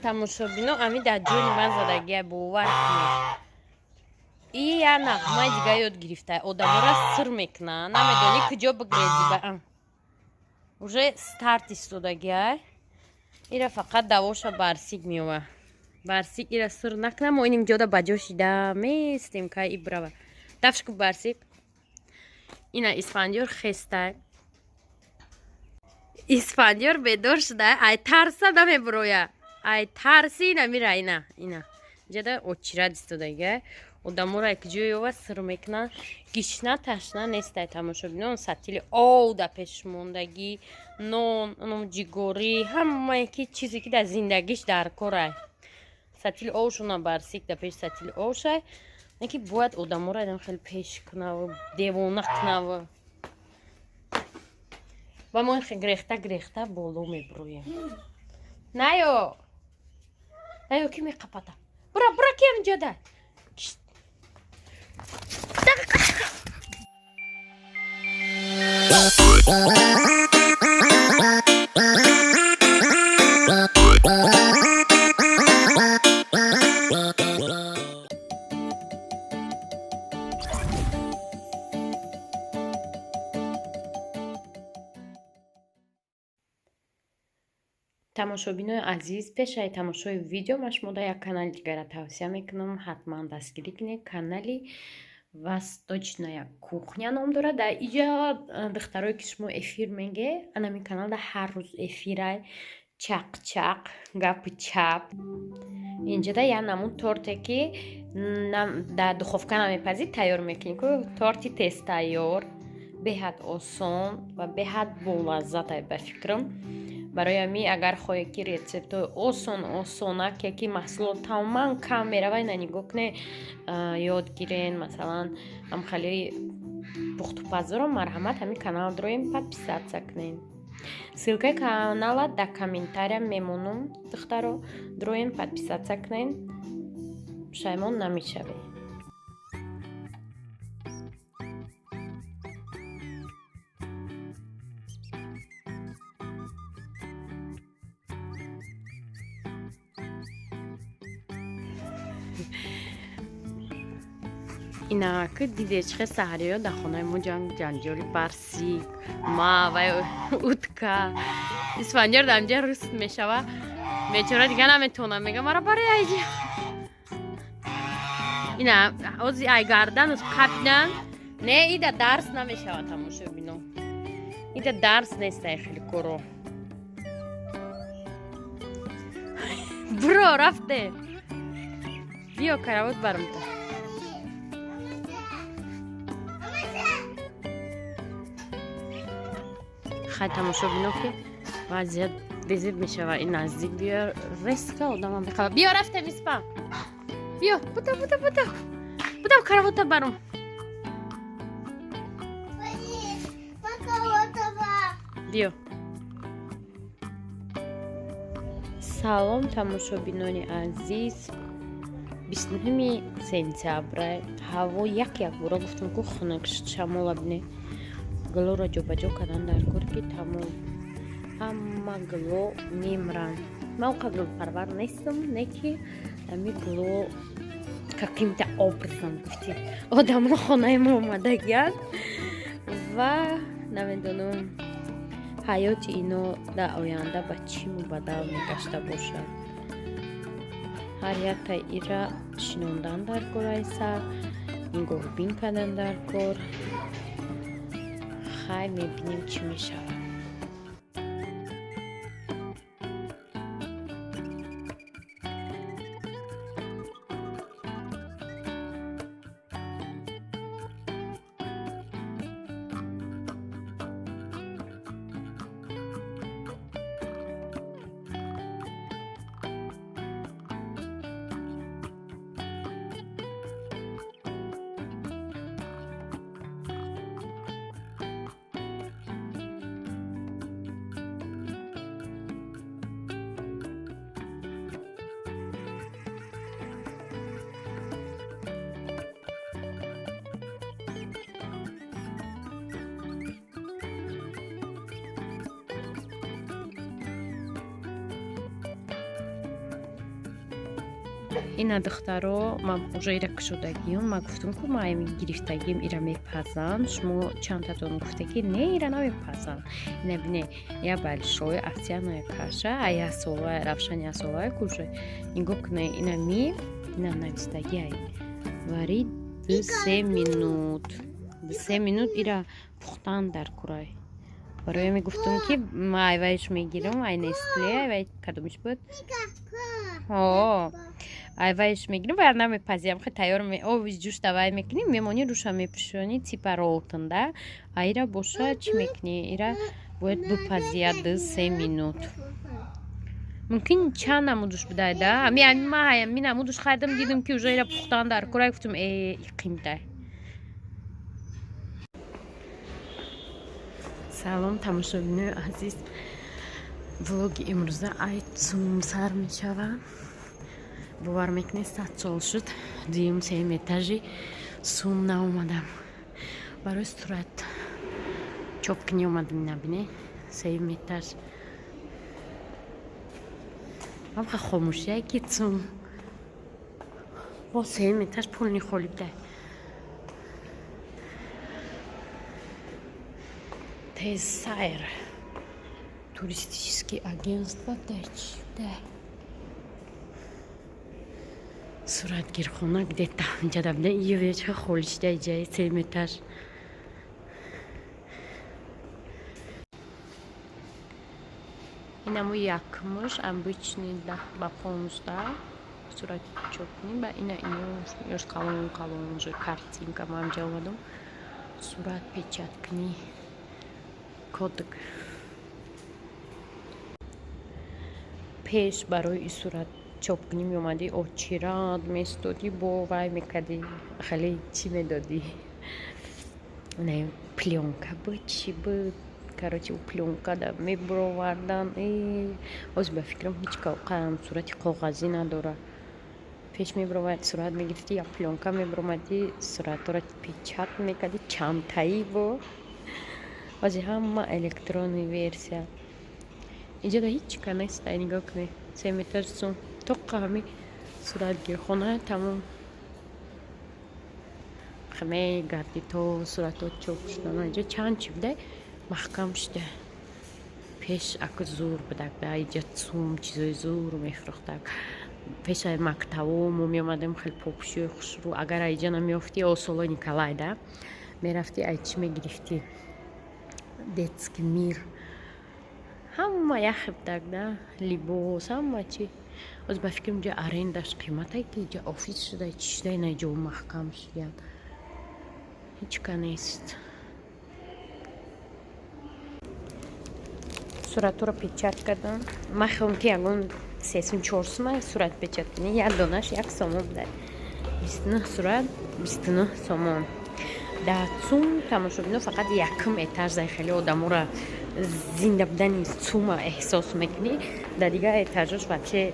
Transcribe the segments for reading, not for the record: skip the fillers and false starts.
Тамошобино, ами дар ҷони ман задагия, бовар кунед. И я нағмаи дига ёд гирифта, одамора сир мекуна, намедонӣ куҷо бигрези. Ба уже старт истодагия. Ира фақат давоша Барсик меова. Барсик ира сир накуна, мо иним ҷода ба ҷо шида местем, кай ибрава. Дафшку, Барсик. Ина Исфандиёр хестай. Исфандиёр бедор шуда, ай тарса намебуроя. Ай тарси намира. Ина, ина. Ҷада очирад истодагия. Одаморо як ҷой ёва сир мекунанд. Гишна ташна нестай, тамошобинон. Сатили ов да пеш мондагӣ, нон, ном ҷигорӣ, ҳамае ки чизе ки дар зиндагиш дар корай. Сатили овшона Барсик да пеш сатили овшай. Не ки бояд одаморо одам хеле пеш кунаву девона кунаву. Ва мо грехта грехта боло мебуроем. Наё! Наё ки меқапата. Бура, бура ки ҳаминҷода. Тамошобинои азиз, пешаи тамошои видео ман шумода як канали дигара тавсия мекунам, ҳатман дастгирӣ кунед. Канали «Восточная кухня» ном дорад. Дар иҷа духтарое ки шумо эфир менге, анамин каналда ҳар рӯз эфирай, чақ-чақ, гапи чап. Инҷода як намуд торте ки дар духовка намепазӣ, тайёр мекунӣ ку, торти тезтайёр, беҳад осон ва беҳад болаззат ба фикрам. Барои ҳамин агар хоҳед ки рецептҳои осон осонак, яки маҳсулот тамоман кам мерава, ина нигоҳ кунед, ёд гирен, масалан, ҳамхали пухтупазоро, марҳамат, ҳамин канал дроем, подписаться кунед. Ссылкаи канала дар комментария мемонам, духтаро, дроем, подписаться кунед, пушаймон намешавед. Инак дидед, чӣ хел саҳариё дар хонаи мо ҷанг ҷанҷоли Барсик, ма ва утка. Исфандиёр дар инҷа руст мешава, бечора дига наметавонам, мега мара барои айҷа. Ина ози ай гарданус қапидан. Не, ида дарс намешава, тамошобино. Ида дарс нест ай хеле коро. Буро рафте. Биё каравот барумта. Хай, тамошобино, ки вазъият безеб мешава, ин наздик биё, резко одама мехава. Биё рафтем, Испа. Биё, бута, бута, бута. Бута каравота барум. Биё. Салом, тамошобинони азиз. 29 сентябра, ҳаво як якбора гуфтам ку хунук шуд, шамола бинед. Гулоро ҷобаҷо кардан дар кор, ки тамом ҳама гуло мемранд. Ман он қадр гулпарвар нестам, не ки ами гуло каким-то образом гуфти одамо хонаи мо омадагиянд ва намедонам ҳаёти ино дар оянда ба чӣ мубаддал мегашта бошад. Ҳар яктаи ира шинондан дар кор, айса нигоҳубин кардан дар кор. Хай, мебинем, чӣ мешавад. Ина, духтаро, ман уже ира кушодагиюм. Ман гуфтум, ку ма ами гирифтагием, ира мепазанд. Шумо чандтатон гуфте, ки не, ира намепазанд. Ина бине, я большой овсяная каша, а ясола равшани ясолая куже. Нигоҳ куне, ина ми ина навистагиай: варить 2-3 минут. 2-3 минут ира пухтан дар курай. Барои мегуфтум, ки ма айвайш мегирам, ай Нестле, айвай кадомиш буд, айвайш мегирам, вай намепазиям, хе тайёр ови ҷӯшта вай мекунӣ, мемонӣ, руша мепӯшонӣ, типа Ролтон да. А ира боша чӣ мекунӣ? Ира бояд бипазия 2-3 минут. Мумкин чанд намудуш будай да, ами ма ами намудуш харидам, дидам, ки уже ира пухтан дар курай, гуфтум, э, қимтай. Салом, тамошобинои азиз! Влоги имрӯза ай ЦУМ сар мешавад. Бовар мекунед, 100 сол шуд, дуюм, сеюм этажи ЦУМ наомадам. Барои сурат чопкунӣ омадам. Набине, сеюм этаж ҳамха хомӯшия, ки ЦУМ бо сеюм этаж полный холӣ будай. Тезсайр туристический агентство да, суратгирхона где-то инҷа буда. Ё холӣ шуда иҷаи сеюм этаж. Инаму якмуш обычный 10 ба 15 сурати чопкунӣ, ба ина ёш калон калон уже картинка. Ма ҳамҷа омадам сурат печать кунӣ, кодек. Пеш барои и сурат чопкунӣ меомадӣ, очередь местодӣ, бо вай мекардӣ, хеле чӣ медодӣ, не плёнка буд, чӣ буд, короче, у плёнка да мебуровардан. Ҳозир ба фикрам, ҳеҷ кам сурати коғазӣ надорад. Пеш мебуровард, сурат мегирифтӣ, як плёнка мебуромадӣ, суратҳоро печать мекардӣ чандтаи. Бо ҳозир ҳама электронный версия. Инҷода ҳеҷ ка нест. Ай, нигоҳ кунед, сеюм этаж ЦУМ, тоқа ҳами суратгирхона, тамом. Мегардӣ то суратҳо чоп шудан. Инҷо чанд чӣ будай, маҳкам шуда. Пеш аку зур будак да иҷа ЦУМ, чизои зур мефурӯхтак. Пешаи мактабо мо меомадем, хеле попушиҳои хушрӯ агар аиҷа намеёфтӣ, о солои Николай да мерафтӣ, ай чӣ мегирифтӣ, Детский мир, ҳама яхе будак да, либос, ҳама чи. Ҳозир ба фикрам, инҷа арендаш қиматай, ки иҷа офис шуда, чӣ шуда, ина ҷо маҳкам шудиян, ҳеҷ ка нест. Суратҳоро печать кардам. Ман хелм, ки ягон сесум чорсума сурат печать кунӣ, як донаш 1 сомон будай. 29 сурат 29 сомон. Дар ЦУМ, тамошобино, фақат якум этаж зай хеле одаморо зинда будани ЦУМа эҳсос мекунӣ. Дар дигар этажош вообще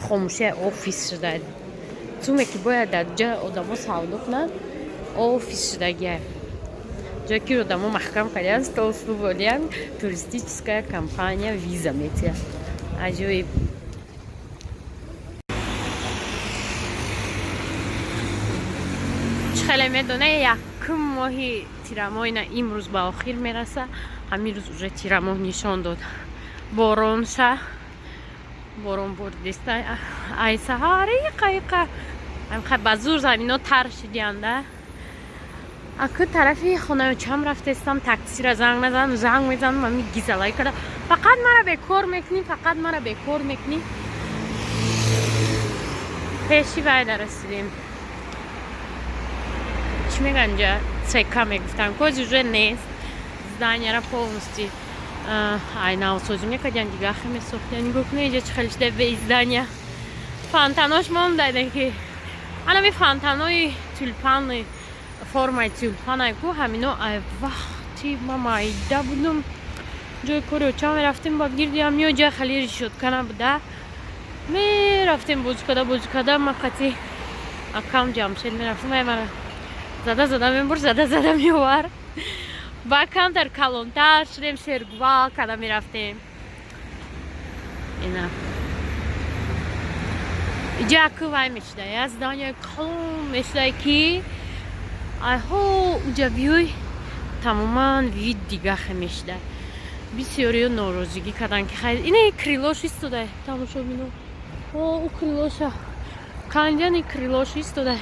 хомӯшия, офис шуда. ЦУМе, ки бояд дар ҷа одамо савдо кунанд, офис шудагия, ҷое ки одамо маҳкам кардиян, стол стул туристическая компания виза метиҳад. Аҷоиб. Чӣ хеле медоне, якум моҳи тирамоҳ ина имрӯз ба охир мераса. Ҳамин рӯз уже тирамоҳ нишон дод боронша, борон бурдиста. Ай саҳар иқа иқа ба зур замино тар шидианда. Аку тарафи хонаочам рафтестам, таксира занг назанам, занг мезанам, ами гизалай карда: «Фақат мара бекор мекунӣ, фақат мара бекор мекунӣ». Пеши вайда расидем, чӣ мегӯян, инҷа ЦК мегуфтан, кози уже нест. Зданияра полностью ай навсозӣ мекардиан, дигахе месохтиан. Нигоҳ кунед, инҷа чӣ хеле шуда бе здания. Фонтанош монда, ки анами фонтанои тюльпаны, формаи тюльпанай ку, ҳамино ай вақти ма майда будум, ҷои кори очам мерафтем, ба гирди ҳамиё ҷои хеле решётка набуда, мерафтем, бозӣ када, бозӣ када. Ма қати акам Ҷамшед мерафтем, ай мара зада зада мебур, зада зада меовар. Ба камтар калонтар шудем, шергувал када мерафтем. Ина. Иҷа ку вай мешуда, я здания калон мешуда, ки айҳо уҷа биёй, тамоман вид дигахе мешуда. Бисёриё норозигӣ карданд, ки хай ине крыло ш истода, тамошобино. О, у крыло ша канҷани, крыло ш истода,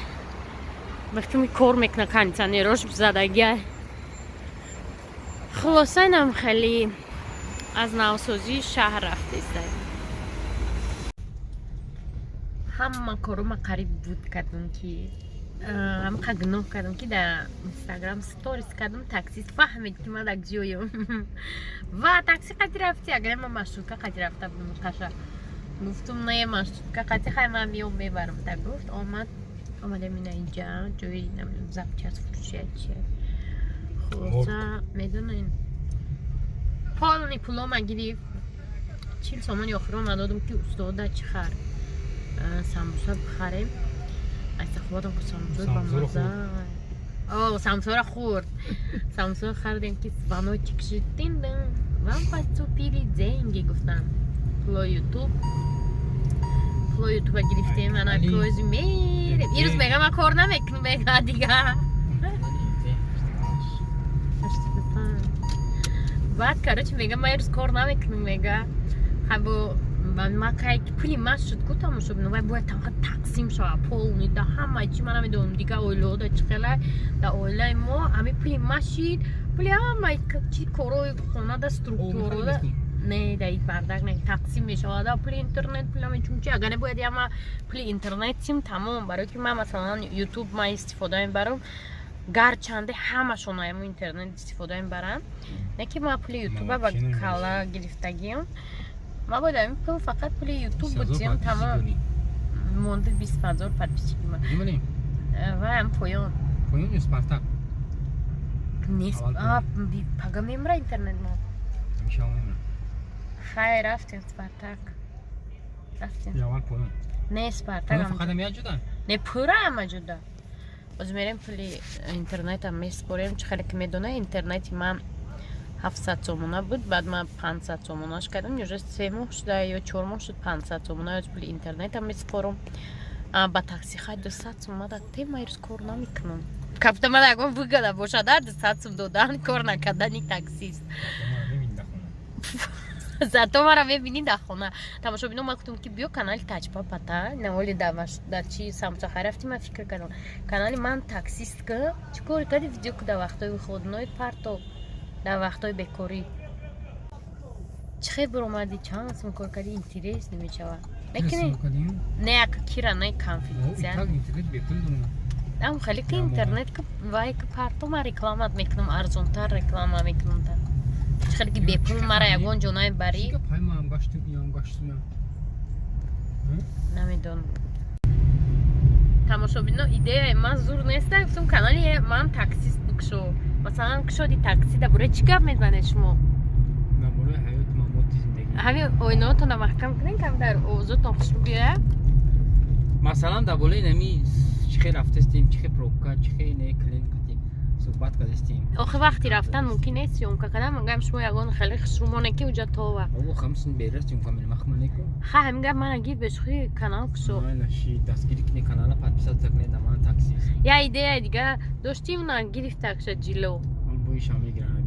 вақтими кор мекуна, кондиционерош задагия. Хулоса, инам хеле аз навсозии шаҳр рафтеста. Ҳама корума қариб буд кардам, ки ҳамақа гуноҳ кардам, ки дар Инстаграм сторис кардам. Таксист фаҳмид, ки ман дар ҷоям ва такси қати рафти. Агар ман маршрутка қати рафта будам, қаша гуфтум: «Не, маршрутка қати хай, ман миём, мебарам», та гуфт. Омад, омадем ина инҷа, ҷои запчасть фурӯшия чия. Хулоса, медонен, полный пулома гирифт. 40 сомони охиро додум, ки устода чӣ хар, самбуса бихарем. Айсахободам ку самбуса бамаза. О, самбусаро хӯрд. Самбуса хардем, ки звоночек шид, «Вам поступили деньги», гуфтам. Пуло Ютуб, пуло Ютуба гирифтем. Ана кози мерем. Ирӯз мега, ман кор намекунам, мега дига. Баъд, короче, мега, ман ирӯз кор намекунам, мега. Хабо ма кай пули ма шуд ку, тамошо, вай бояд тамқа тақсим шавад полный да ҳамаи чи. Ман намедонам, дига оилаҳо чӣ хела. Да оилаи мо ҳами пули ма шид, пули ҳамаи чи корои хонада, структурода не, да бардак не, тақсим мешавад. Пули интернет, пули ҳама чунчи. Агар не, бояд яма пули интернет сим тамом. Барои ки ман, масалан, Ютуб ман истифода мебарам, гарчанде ҳамашон аямо интернет истифода мебаранд, не ки ман пули Ютуба ба кала гирифтагиам. Ма бояд ҳамин пул фақат пули Ютуб будем, тамом. Монда 20 000 подписчики ма ваям поён. Поён ё Спартак? Нест, пага мемра интернет мо. Хай, рафтем Спартак, рафтем. Поён. Не, Спартак. Фақат ҳам як ҷуда? Не, пура ҳама ҷуда. Боз мерем, пули интернетам меспорем. Чӣ хеле ки медона, интернети ман 700 сомона буд, баъд ман 500 сомонаш кардам. Уже 3 моҳ шуда ё 4 моҳ шуд, 500 сомона аз пули интернетам меспорам. Ба такси хай 200 сом мада тема, ирӯз кор намекунам. Капта ман ягон выгода бошад, 200 сом додан, кор накардани таксист. Зато мара мебинӣ дар хона. Тамошобино, ман гуфтам, ки биё канали Таҷпапата наволи дар чи самсахай рафтим. Ман фикр кардам, канали ман таксист ка чӣ кор карди, видео ку дар вақтҳои выходной парто, дар вақтҳои бекорӣ чӣ хел биромадӣ, чанд сум кор кардӣ, интерес намешавад. Мекунӣ не, як кира не, конфиденциал ам хеле ки интернет ки вай ки парто, ман рекламат мекунам, арзонтар реклама мекунам. Та чӣ хеле ки бепул мара ягон ҷо намебарӣ, намедонам. Тамошобино, идеяи ман зур неста? Гуфтам, канали ман таксист бикшо. Масалан, кушоди такси, дар бораи чӣ гап мезанед шумо? Дар бораи ҳаёти мамоти зиндагӣ. Ҳамин оинаотонро маҳкам кунед, камтар овозотон хушрӯ биёяд. Масалан, дар болои нами чӣ хел рафтастем, чӣ хел пробка, чӣ хел не клиент қати суҳбат кардастем. Охи, вақти рафтан мумкин нест съёмка кардан. Магам шумо ягон хеле хушрӯмоне ки уҷа това. Бобо, хамсин берас съёмка мехманеку. Ха, ҳамин гап мана гир бешухи, канал кушо. Ши дастгирӣ кунед канала, подписаться кунед да ман таксист. Я идея дига доштим, на гирифтакша ҷило. Боишам мегирам.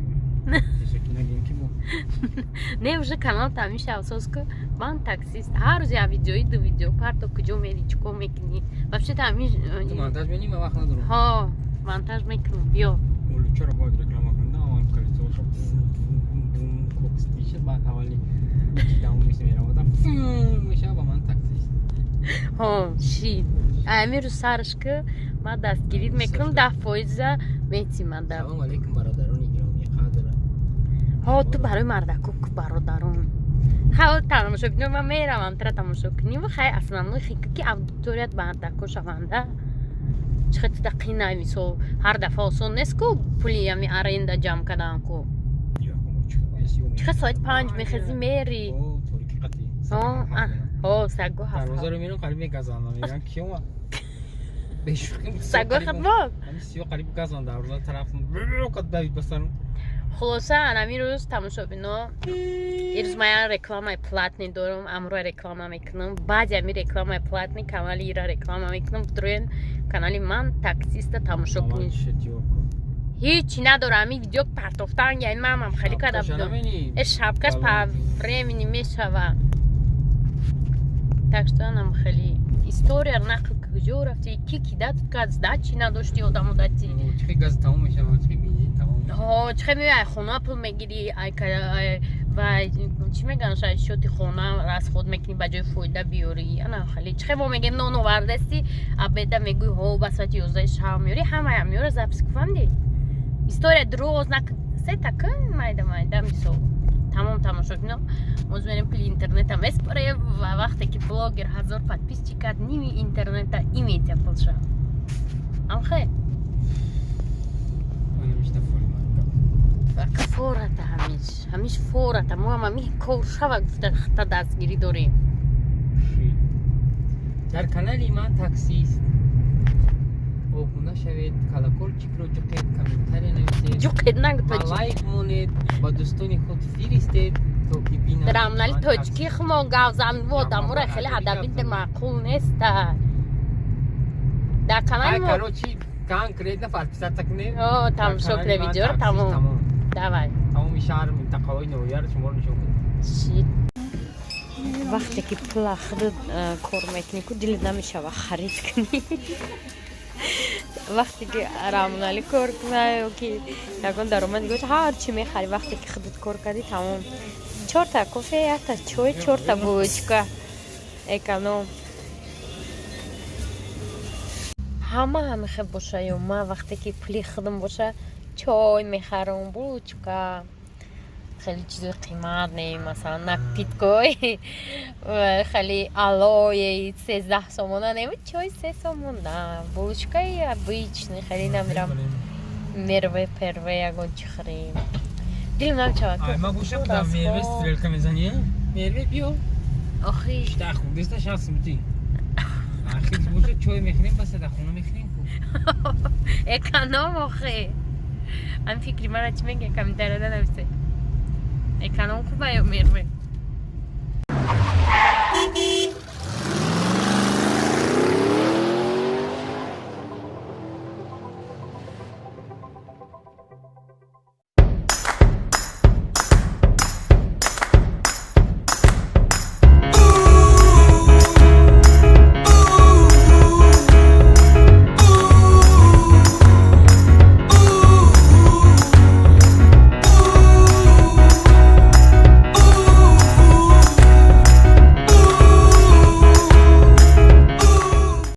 Не, уже канал тамиша асос ку, ман таксист, ҳар рӯз як видеои, ду видео парто, куҷо мери, чӣ кор мекунӣ, вообще тами. Монтаж мени, ма вақт надорам. Ҳо, монтаж мекунам, биё. Чаро бояд реклама кунам? Колесоша кокс меша, баъд аввали давом меравада меша ба ман таксист. Ҳо, шид ами рӯз сарш ки ман дастгирӣ мекунам, 10 фоиза метиман. Салому алейкум, бародарони гиромӣ қадр. Ҳо, ту барои мардаку ку, бародарон. Ха, тамошобино, ман меравам тра тамошо куним. Хай, основной хика ки аудиторият мардако шаванда. Чӣ хел туда қинай, мисол, ҳар дафъа осон нест ку пули ами аренда ҷамъ кардан ку. Чӣ хел соати 5 мехезӣ, мери? Ҳо, саго. Дарвозаро мерам, қариб мегазанд, мегӯям, ки омад. Саго хатмок. Сиё қариб газанд дарвоза тараф давид ба сарам. Хулоса, анами рӯз, тамошобино, ирӯз ман як рекламаи платный дорам, амро реклама мекунам. Баъди ами рекламаи платный канали ира реклама мекунам. Дуроен канали ман таксиста тамошо кунед. Ҳичи надора, ами видео партофтан, яъни манам хеле када будам. Э, шапкаш по времени мешава. Так что анам хеле история нақл, куҷо рафти, ки кидат кард, сдачи надошти, одамо дати. Чихе газ тамом мешава, чихе бензин тамом. Ҳо, чихе меои, ай хона пул мегирӣ, ай ва чӣ мегӯянд, шояд счёти хона расход мекунӣ, ба ҷои фоида биёрӣ. Ана хеле чихе мо мегем, нон овардасти, обеда мегӯй, ҳо, ба соати 11 шав меёрӣ, ҳамаям меёра, запись куфамди. История дроз нак сета кун, майда майда мисол. Тамом, тамошобино, моз мерем, пули интернета меспорем, ва вақте ки блогер 1000 подписчик кард, ними интернета иметя пулша. Амхе? Фората ҳамиш, ҳамиш фората. Мо ҳам ҳами кор шава гуфта хата дастгирӣ дорем. Дар канали ман таксист обуна шавед, колокольчикро ҷуқед, комментария нависед. Ҷуқед нагу. Ва лайк монед, ба дӯстони худ фиристед, то ки бинанд. Рамнали тоҷикӣ хумо гавзан, одамора хеле адаби маъқул неста дар канали мо. Короче, конкретно подписаться кунед. Тамошо кунед видеоро, тамом, давай. Тамоми шаҳр, минтақаҳои ноҳияро шуморо нишон кунед. Вақте ки пула худат кор мекунӣ, ку дилат намешава харид кунӣ. Вақте ки Рамоналӣ кор куна ё ки ягон даромад гошт, ҳар чӣ мехарӣ. Вақте ки худат кор кардӣ, тамом, чорта кофе, якта чой, чорта булочка, эконом. Ҳама ҳамихе боша ё ман вақте ки пули худам боша, чой мехарам, булочка, хеле чизои қимат не, масалан, напиткои хеле алои 13 сомона не, чой 3 сомона, булочкаи обычный, хеле намерам Мерве, Перве ягон чӣ хӯрем, дилам намешавад. Ма боша, Мерве стрелка мезани, Мерве биё. Охи. Деста шахс бути, ахир боша, чой мехӯрем, бас дар хона мехӯрем. Эконом. Охи, ам фикри мара чӣ мега, комментарияда нависе: эконом хуба ё Мерве?